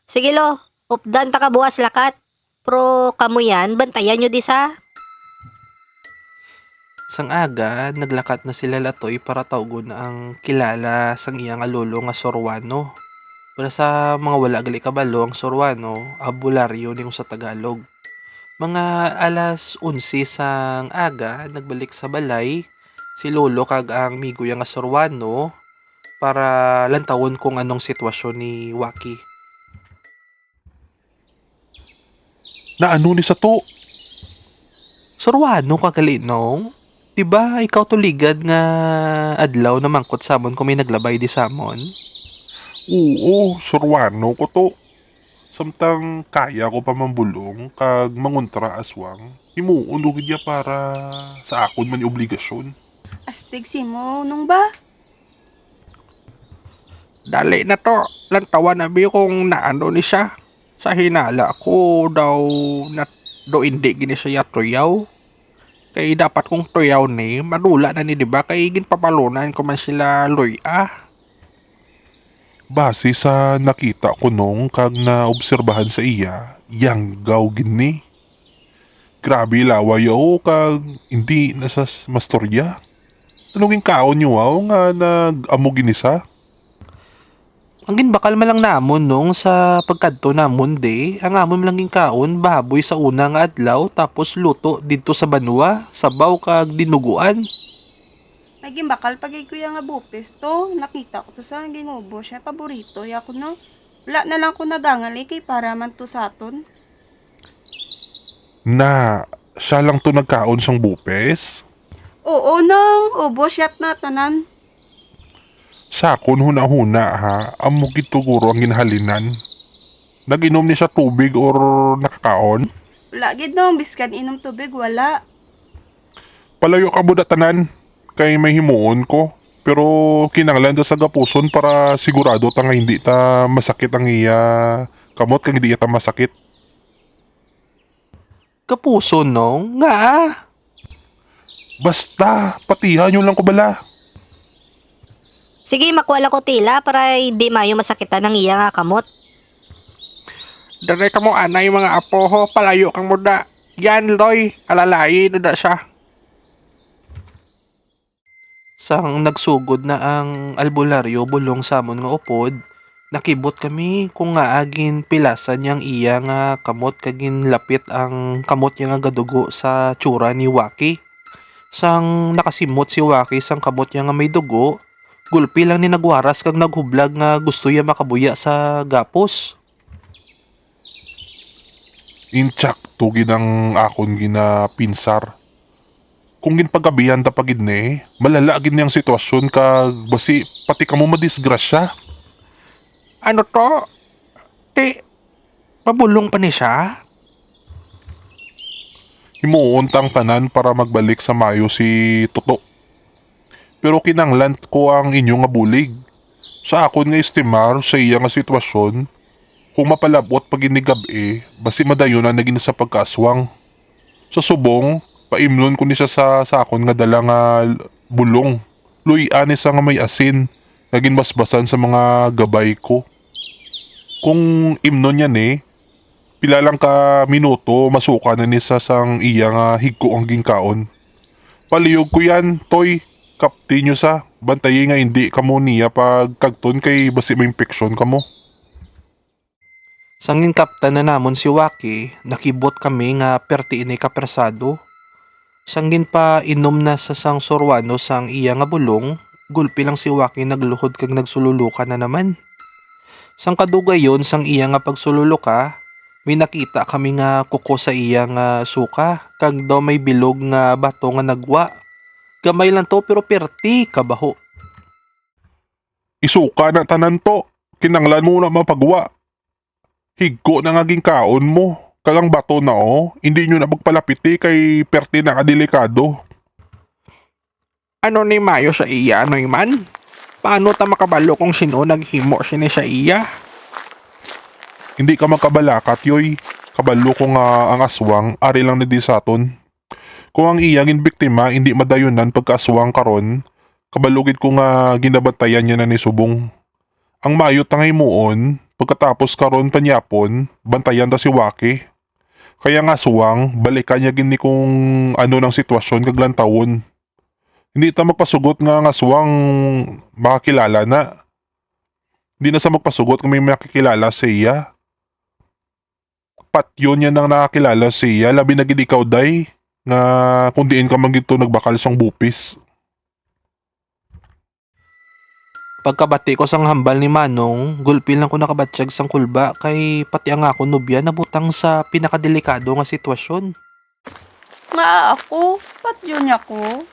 Sige, lo. Updan ta ka buwas lakat. Pero kamo yan, bantayan nyo di sa. Sang aga, naglakat na sila Latoy para tawgon ang kilala sang iya nga lolo nga Soruano. Para sa mga wala gali kabalo, ang Soruano, albularyo ning sa Tagalog. Mga alas onse sang aga, nagbalik sa balay si Lolo kag ang migo niya nga Soruano para lantawon kung anong sitwasyon ni Waki. Naano ni sa to? Soruano ka gali, Nong? Di ba ikaw to ligad nga adlaw namangkot sa amon kung may naglabay di sa amon? Oo, Soruano ko to. Samtang kaya ko pa mambulong kag mangontra aswang, himuon ko gid ya para sa akon man obligasyon. Astig simo, Nong ba? Dali na to, lantawan na bi kung naano ni siya. Sa hinala ko daw na, daw indi gini siya tuyaw. Kay dapat kung tuyaw ni, madula na ni, di ba? Kay ginpabalunan ko man sila luy-a. Base sa nakita ko, Nong, kag naobserbahan sa iya, yanggaw gid ni. Grabe laway, oh, kag hindi na sa s-, mastorya. Ano ginkaon niyo, aw, nga nag-amo gini sa? Ang ginbakal man lang namon, Nong, sa pagkadto namon, di, ang amon man lang ginkaon, baboy sa una nga adlaw, tapos luto didto sa banwa, sabaw kag dinuguan. May ginbakal pa gid, kuya, nga bupes to. Nakita ko to sa ginubos niya. Paborito ya ko, no? Wala na lang ko nagangali kay para man to sa aton. Na, siya lang to nagkaon sang bupes? Oo, nang ubos yat na tanan. Sa akon hunahuna, ha, amo gid to guro ang ginhalinan. Nag-inom ni sa tubig or nakakaon? Wala gid, nong, biskan inom tubig, wala. Palayo ka buda tanan, kay may himuon ko. Pero kinahanglan ta sa gapuson para sigurado ta nga hindi ta masakit ang iya kamot kag hindi ta masakit. Gapuson, Nong? Ngaa? Basta, patihan nyo lang ko bala. Sige, makuha lang ko tela para di mayo masakitan ang iya nga kamot. Diri kamo anay, mga apo, ho, palayo kang muda. Yan, Loy, alalayi na da siya. Sang nagsugod na ang albularyo bulong sa amon nga upod, nakibot kami kung ngaa ginpilasan niya ang iya nga kamot kag ginlapit ang kamot niya nga gadugo sa tsura ni Waki. Sang nakasimot si Waki sang kamot niya nga may dugo, gulpi lang ni nagwaras kag naghublag nga gusto iya makabuya sa gapos. Insakto gid ang akon ginapinsar. Kung ginpagabihan ta pa gid ni, malala gid ni ang sitwasyon kag basi pati kamo madisgrasya. Ano to? Ti, mabulong pa ni siya? Himuon ta ang tanan para magbalik sa mayo si Toto. Pero kinahanglan ko ang inyo nga bulig. Sa akon nga estimar sa iya nga sitwasyon, kung mapalabot pa gid ni gab-i, basi madayunan na gid sa pagkaaswang. Sa subong, paimnon ko ni siya sa, sa akon nga dala nga bulong. Luy-an ni sa nga may asin nga ginbasbasan sa mga gabay ko. Kung imnon niya ni, pila lang ka minuto, masuka na ni sa sang iya nga higko ang ginkaon. Palihog ko yan, Toy. Kapti nyo sa, bantayi nga indi kamo niya pagkagton kay basi ma-impeksyon kamo. Sang ginkaptan na namon si Waki, nakibot kami nga perti ini ka persado. Sang ginpainom na sa sang Suruano sang iya nga bulong, gulpi lang si Waki nagluhod kag nagsululuka na naman. Sang kadugayon sang iya nga pagsululuka, may nakita kami nga kuko sa iya nga suka, kag daw may bilog nga bato nga nagwa. Gamay lang to, pero perti kabaho. Isuka na tanan to. Kinanglan mo na mapagwa. Higko na nga ginkaon mo. Kag ang bato na, oh, hindi nyo na magpalapiti kay perti na ka delikado. Ano ni mayo sa iya, Noyman? Paano ta makabalo kung sin-o naghimo sini sa iya? Hindi ka magkabalaka, Tiyoy. Kabalo ko nga ang aswang ari lang na di sa aton. Kung ang iya ginbiktima indi madayunan pagkaaswang karon, kabalo gid ko nga ginabantayan niya na ni subong. Ang maayo ta nga himuon, pagkatapos karon panyapon, bantayan ta si Waki. Kaya nga aswang, balikan niya gid ni kung ano nang sitwasyon kag lantawon. Hindi ta magpasugot nga ang aswang makakilala na. Hindi na sa magpasugot nga may makikilala sa iya. Patyon niya nang nakakilala sa iya, labi na gid ikaw, day, nga kung diin ka man gid to nagbakal sang bupis. Pagkabati ko sang hambal ni Manong, gulpi lang ko nakabatyag sang kulba kay pati ang akon nobya nabutang sa pinakadelikado nga sitwasyon. Nga ako, patyon niya ko.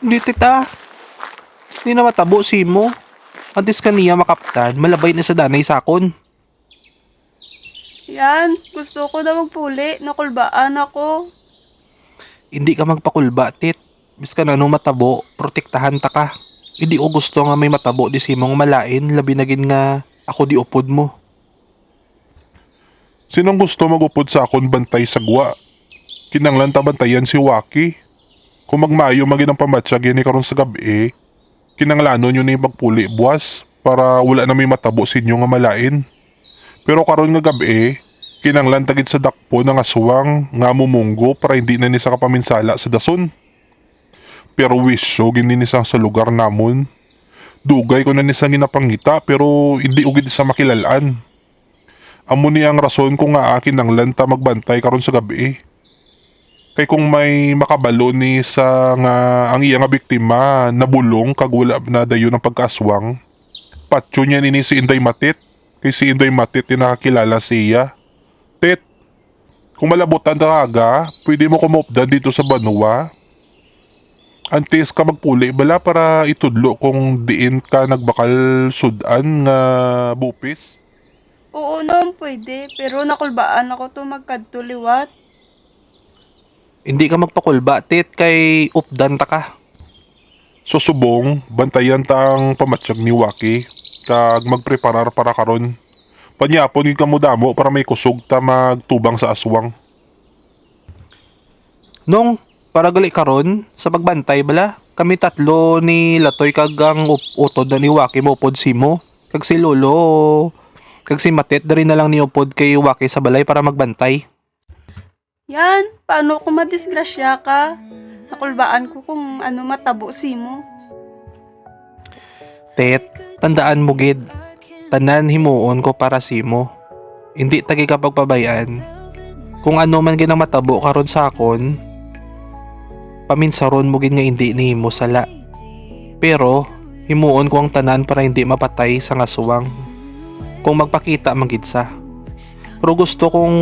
Di, tita. Di na matabo sa imo. Antes ka niya makaptan, malabay na sa danay sa akon. Yan, gusto ko na magpuli, nakulbaan ako. Hindi ka magpakulba, Tit. Biskan ano matabo, protektahan ta ka. Hindi ko gusto nga may matabo di sa imong malain, labi na gid nga ako di upod mo. Sinong gusto mag-upod sa akon bantay sa gwa? Kinanglan ta bantayan si Waki. Kung magmaayo man gid ang pamatyag ini karon sa gab-i, kinanglanon niyo ni magpuli buwas para wala na may matabo sa inyo nga malain. Pero karon nga gab-i, kinanglan ta gid sa dakpon ang aswang nga mumunggo para hindi na ni sa kapaminsala sa dason. Pero wisyo gid ni sa, sa lugar namon. Dugay ko na ni sa ginapangita, pero hindi ko gid sa makilal-an. Amo ni ang rason kung ngaa kinanglan ta magbantay karon sa gab-i. Kay kung may makabalo ni sa nga ang iya nga biktima nabulong kag wala na dayon ang pagkaaswang, patyon niya nini si Inday Matit, kay si Inday Matit yung nakakilala sa iya. Tit, kung malabutan ka aga, pwede mo kumupdan dito sa banwa. Antes ka magpuli bala para itudlo kung diin ka nagbakal sud-an nga bupis. Oo, Nong, pwede, pero nakulbaan ako to magkadto liwat. Hindi ka magpakulba, Tit, kay updan ta ka. So subong, bantayan ta ang pamatyag ni Waki, kag magpreparar para karon. Panyapon gid kamo damo para may kusog ta magtubang sa aswang. Nong, Para gali karon, sa pagbantay bala, kami tatlo ni Latoy kag ang up-, utod na ni Waki maupod simo. Kag si Lolo, kag si Matet diri na lang ni upod kay Waki sa balay para magbantay. Yan, paano kung madisgrasya ka? Nakulbaan ko kung ano matabo simo. Tet, tandaan mo gid, tanan himuon ko para simo. Hindi ta gid ka pagpabay-an. Kung ano man gid ang matabo karon sa akon, paminsaron mo gid nga hindi nimo sala. Pero himuon ko ang tanan para hindi mapatay sang aswang kung magpakita man gid sa. Pero gusto kong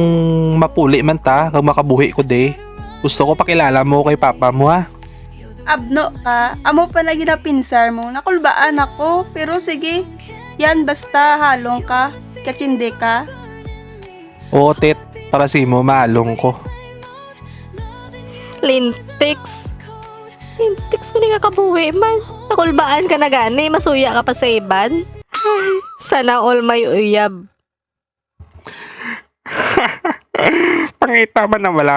mapuli man ta kag makabuhi ko di. Gusto ko pakilala mo kay papa mo, ha? Abno ka, amo pala ginapinsar mo. Nakulbaan ako, pero sige. Yan, basta halong ka, katsindi ka. Oo, Tet, para simo, maalong ko. Lintiks. Lintiks mo ni nga kabuhi man. Nakulbaan ka na gani, masuya ka pa sa iban. Ay, sana all may uyab. Pangita man na wala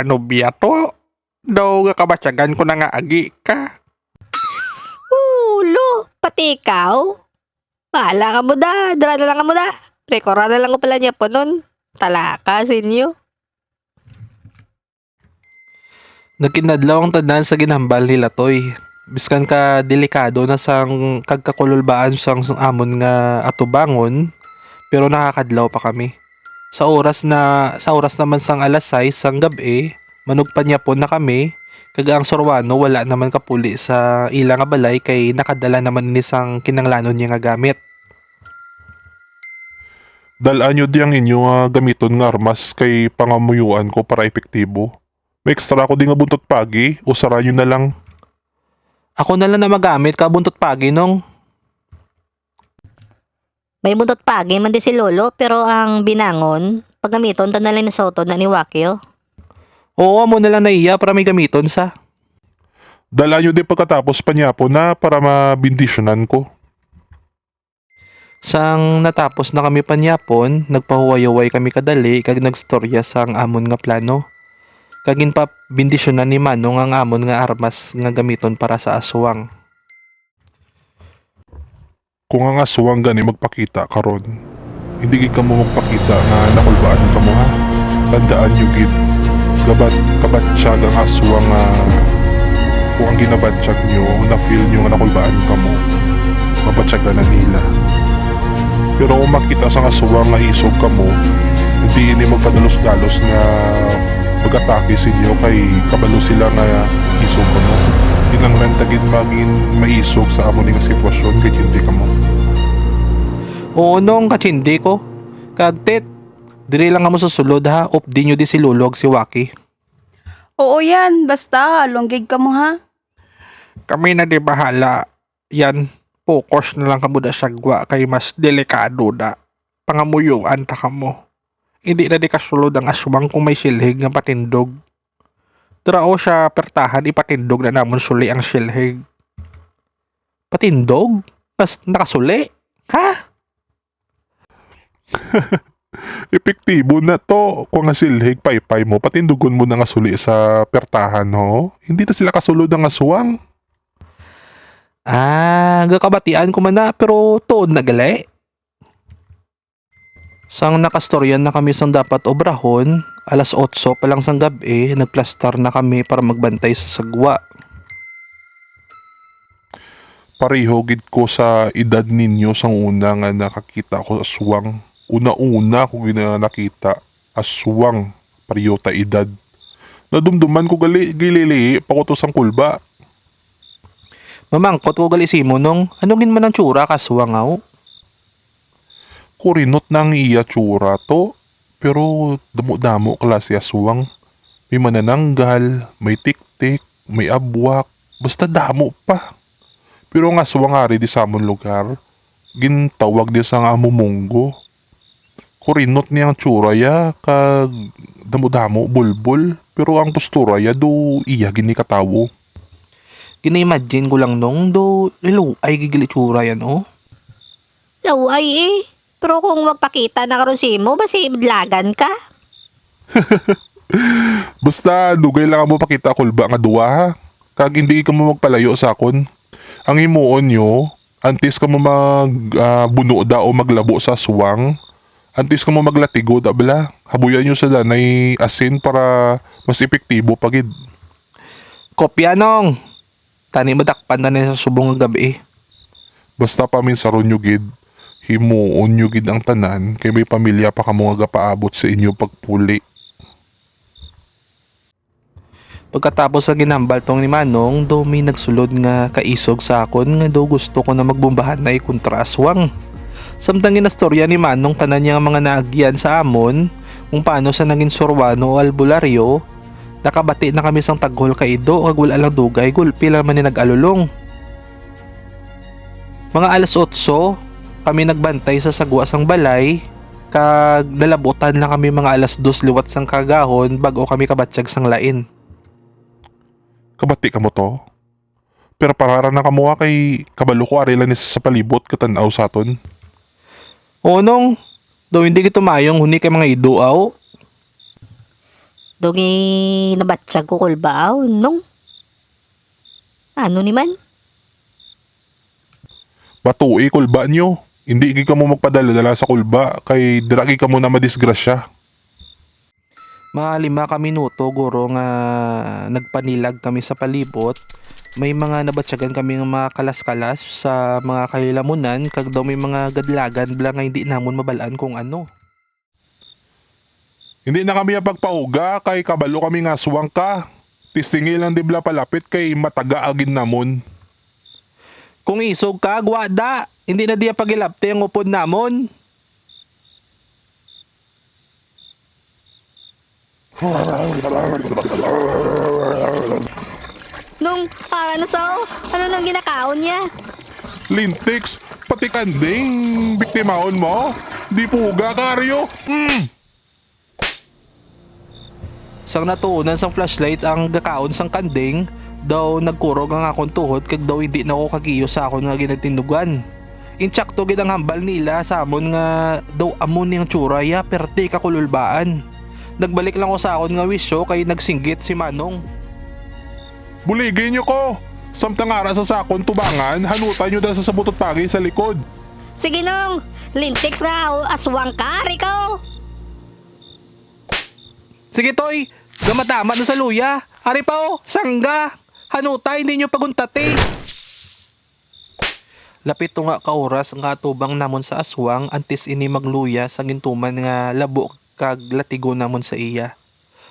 nobya to. Daw gakabatyagan ko na nga agi ka. Ulo, pati ikaw? Bahala ka mo da, dira na lang ka mo da. Rekora na lang ko pala niya po nun. Talaka, sinyo. Nagkinadlaw ang tanan sa ginhambal ni Latoy. Biskan ka delikado na sang kag kakululbaan sang, sang amon nga atubangon, pero nakakadlaw pa kami. Sa oras na, sa oras naman sang alas sais sang gab-i, manugpanyapon na kami, kag ang Suruano wala naman kapuli sa ila nga balay kay nakadala naman ini sang kinanglanon niya nga gamit. Dal-a nyo di ang inyo nga gamiton nga armas kay pangamuyuan ko para epektibo. May extra ko di nga buntot pagi, usara nyo na lang. Ako na lang na magamit ka buntot pagi, Nong. May buntot pagi man di si Lolo, pero ang binangon, pagamiton ta na lang ni sa utod na ni Wakyo. Oo, amo na lang na iya para may gamiton sa. Dal-a nyo di pagkatapos panyapon na para mabindisyonan ko. Sang natapos na kami panyapon, nagpahuway-huway kami kadali kag nagstorya sang amon nga plano. Kag ginpabindisyonan ni Manong ang amon nga armas nga gamiton para sa aswang. Kung ang aswang gani magpakita karon, hindi gid kamo magpakita nga nakulbaan kamo, ha? Tandaan nyo gid, gabat kabatyag ang aswang nga kung ang ginabatyag nyo, na-feel nyo nga nakulbaan kamo, mabatyagan na nila. Pero kung makita sang aswang nga isog kamo, hindi ini magpadalos-dalos nga mag-atake sa inyo kay kabalo sila nga isog kamo. Kinahanglan ta gid magin maisog sa amo ni nga sitwasyon kay hindi kamo. Oo, Nong, katsindi ko. Kag Tet, diri lang kamo sa sulod, ha, updi nyo di si Lolo kag si Waki. Oo yan, basta halong gid kamo, ha. Kami na di bahala. Yan, focus na lang kamo da sa gwa kay mas delikado da. Pangamuyuan ta kamo. Hindi na di kasulod ang aswang kung may silhig nga patindog. Trao sa pertahan, ipatindog na namon suli ang silhig. Patindog? Nas nakasuli? Ha? Epektibo na to. Kung ang silhig paypay mo, patindugon mo na nga suli sa pertahan, ho? Hindi na sila kasulod ang aswang. Ah, gakabatian ko man na, pero tuod na gali. Sang nakastorya na kami sang dapat obrahon, alas otso pa lang sang gab-i, nagplastar na kami para magbantay sa sagwa. Pareho gid ko sa edad ninyo sang una nga nakakita ko aswang. Una-una ko gina-, nakita aswang, pareho ta edad. Nadumduman ko gali, gilili pa ko to sang kulba. Mamangkot ko gali simo, Nong, ano gid man ang tsura ka aswang, aw? Kurinot na ang iya tsura to, pero damo-damo klase aswang. May manananggal, may tiktik, may abwak, basta damo pa. Pero ang aswang ari di sa amon lugar, gintawag di sa nga mumunggo. Kurinot niya ang tsura ya, kag damo-damo, bulbol, pero ang postura ya do iya gini katawo. Gina-imagine ko lang, Nong, do iluay gid gali tsura yan, oh. Laway, eh. Pero kung magpakita na karon simo, basi madlagan ka. Basta dugay lang amo pakita kulba nga duwa, ha? Kag hindi kamo magpalayo sa akon. Ang himuon nyo, antes kamo mag, ah, buno da o maglabo sa aswang, antes kamo maglatigo da bala. Habuyan nyo sa danay asin para mas epektibo pa gid. Kopya, Nong. Tani madakpan tani sa subong nga gab-i. Basta paminsaron nyo gid, himuon nyo gid ang tanan kay may pamilya pa kamo nga gapaabot sa inyo pagpuli. Pagkatapos sa ginhambal tong ni Manong, daw may nagsulod nga kaisog sa akon nga daw gusto ko na magbombahanay kontra aswang. Samtang ginastorya ni Manong tanan niya nga mga naagyan sa amon, kung paano sa nangin surwano o albularyo, nakabati na kami sang taghol ka ido kag wala lang dugay gulpi lang man ni nag-alulong. Mga alas otso kami nagbantay sa sagwa sang balay, kag nalabutan lang kami mga alas dos liwat sang kaagahon bag-o kami kabatyag sang lain. Kabati kamo to? Pero parara na kamo, ha, kay kabalo ko ari lang ni sa palibot katan-aw sa aton. Oo, Nong. Daw hindi gid tumayong huni kay mga ido, aw. Daw ginabatyag ko kulba, aw, Nong. Ano ni man? Batui kulba nyo. Hindi gid kamo magpadala-dala sa kulba kay dira gid kamo na madisgrasya. Mga lima ka minuto, guro, nga nagpanilag kami sa palibot, may mga nabatyagan kami nga mga kalas-kalas sa mga kahilamunan, kag daw may mga gadlagan bala nga hindi namon mabal-an kung ano. Hindi na kami ang pagpauga kay kabalo kami nga aswang ka. Tisingi lang di bala palapit kay mataga agin namon. Kung isog ka, gwa da. Hindi na diya pagilapti ang upod namon. Nung, para na sa, ano nang ginakaon niya? Lintix, pati kanding, biktimaon mo? Di puga, Karyo. Mm. Sang natuunan sang flashlight ang gakaon sang kanding, daw nagkurog ang akon tuhod kag daw hindi na ko kagiyo sa akon nga ginatindugan. Insakto gid ang hambal nila sa amon nga daw amo ni ang tsura ya, perte ka kululbaan. Nagbalik lang ko sa akon nga wisyo kay nagsinggit si Manong. Buligi nyo ko! Samtang ara sa sakon tubangan, hanutan nyo da sa sabutot pagi sa likod. Sige, Nong. Lintiks nga aw-, aswang ka, ari ka, oh. Sige, Toy. Gamatama na sa luya. Ari pa, oh. Sangga. Hanuta, hindi nyo paguntati. Lapit tunga ka oras nga atubang namon sa aswang antes ini magluya sa gintuman nga labo kag latigo namon sa iya.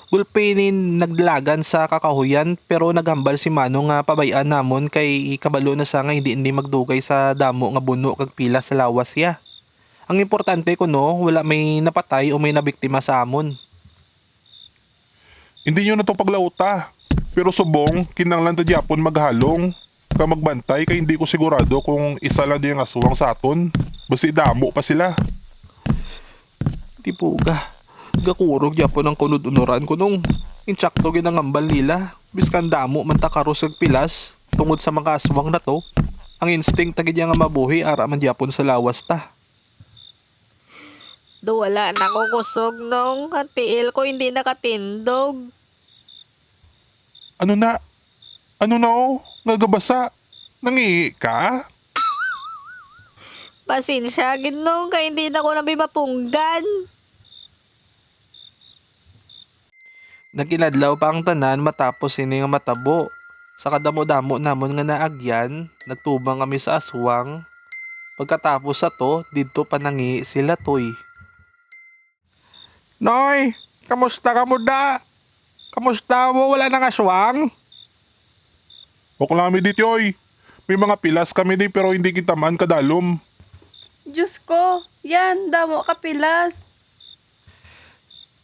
Gulpi ini nagdalagan sa kakahuyan, pero naghambal si Manong nga pabay-an namon kay kabalo na sa nga hindi ini magdugay sa damo nga buno kag pilas sa lawas iya. Ang importante kuno, wala may napatay o may nabiktima sa amon. Hindi nyo na to paglauta, pero subong kinahanglan ta gyapon maghalong kag magbantay kay hindi ko sigurado kung isa lang di ang aswang sa aton, basi damo pa sila. Di puga. Gakurog gyapon ang kunud-unuran ko nung insakto ginangambal nila. Biskan damo man ta karos kag pilas tungod sa mga aswang na to, ang instinct ta gid nga mabuhi ara man gyapon sa lawas ta. Do wala na ko kusog nung ang tiil ko hindi nakatindog. Ano na? Ano na, oh? Nga gabasa? Nangihi ka? Pasensya, Ginoo, kay hindi na ko na mapunggan. Nag-inadlaw pa ang tanan matapos sini nga matabo. Sa kadamo-damo namon nga naagyan, nagtubang kami sa aswang. Pagkatapos sa to, didto pa nangihi sila, Toy. Noy, kamusta ka mo da? Kamusta mo? Wala nang aswang? Okay lang kami dito, oy. May mga pilas kami di, pero hindi kita man kadalom. Diyos ko, yan, damo ka pilas.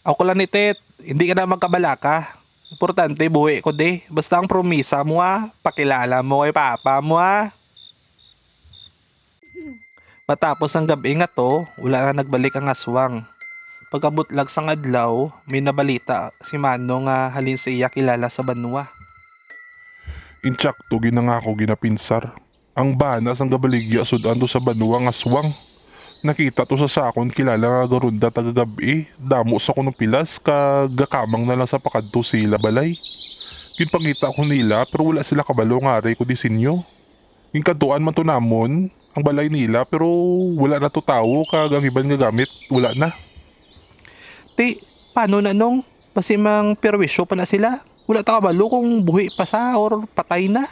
Ako lang ni Tet, hindi ka na magkabalaka. Importante, buhi ko di. Basta ang promisa mo, ah, pakilala mo kay papa mo, ah. Matapos ang gab-i nga to, wala na nagbalik ang aswang. Pagkabutlag sang adlaw, may nabalita si Manong nga halin sa iya kilala sa banwa. Insakto gid ang ako ginapinsar. Ang bana sang gabaligya sud-an to sa banwa nga aswang. Nakita to sa sa akon kilala nga garonda taga gab-i. Damo sa kuno pilas kag gakamang na lang sa pakadto sa ila balay. Ginpangita ko nila pero wala sila kabalo nga ari ko di sa inyo. Ginkadtuan man to namon ang balay nila pero wala na to tawo kag ang iban nga gamit wala na. Ti, paano na, Nong? Basi mang perwisyo pa na sila. Wala ta kabalo kung buhi pa sa or patay na.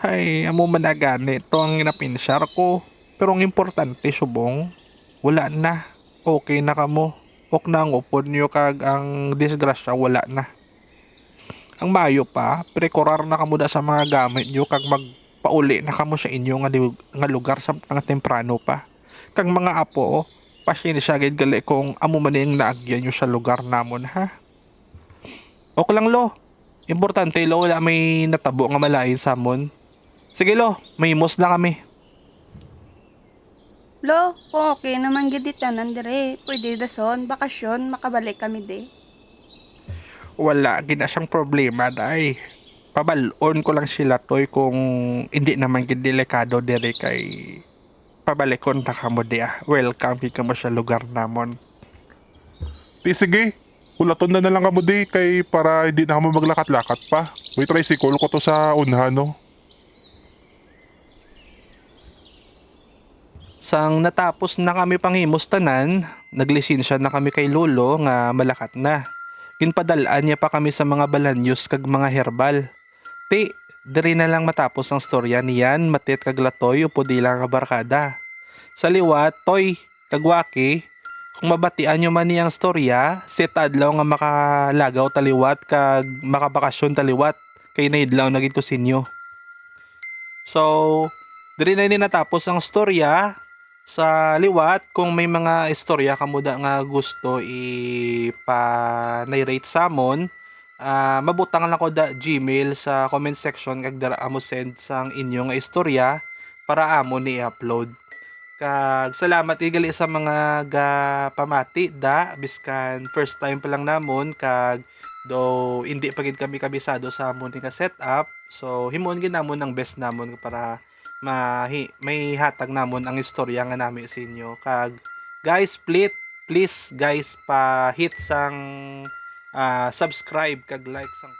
Ay, amo man na gani to ang ginapinsyar ko. Pero ang importante, subong, wala na. Okay na kamo. Ok na ang upod niyo kag ang disgrasya wala na. Ang maayo pa, prekorar na kamo da sa mga gamit niyo kag magpauli na kamo sa inyo nga liw-, nga lugar samtang temprano pa. Kag mga apo, pasensya gid gali kung amo man ang naagyan niyo sa lugar namon, ha? Ok lang, Lo. Importante, Lo, wala may natabo nga malain sa amon. Sige, Lo, mahimos na kami. Lo, kung okay naman gid di tanan dire, pwede dason, bakasyon, makabalik kami di. Wala gid na siyang problema, day. Pabal-on ko lang sila, Toy, kung hindi naman gid delikado dire kay pabalikon na kamo di, ah. Welcome gid kamo sa lugar namon. Ti, sige. Hulaton na na lang kamo di kay para hindi na kamo maglakat-lakat pa. May tricycle ko to sa unhan, no? Sang natapos na kami panghimos tanan, naglisensya na kami kay Lolo nga malakat na. Ginpadal-an niya pa kami sa mga balanyos kag mga herbal. Ti, diri na lang matapos ang storya ni Yan, Matit kag Latoy upod ila nga barkada. Sa liwat, Toy, kag Waki, kung mabatian nyo man ni ang storya, set adlaw nga makalagaw ta liwat kag makabakasyon ta liwat, kay naidlaw na gid ko sa inyo. So, diri na ini natapos ang storya. Sa liwat, kung may mga istorya kamo da nga gusto ipa-narrate sa amon, ah, mabutang lang ko da Gmail sa comment section kag dara amo send sang inyo nga istorya para amon ni i-upload. Kag salamat kay gali sa mga gapamati da, biskan first time pa lang namon kag do hindi pa gid kami kabisado sa amon nga setup. So, himuon gid namon ang best namon para mahi-, may hatag namon ang istorya nga nami sa inyo. Kag guys, please, please guys, pa-hit sang, ah, subscribe kag like sang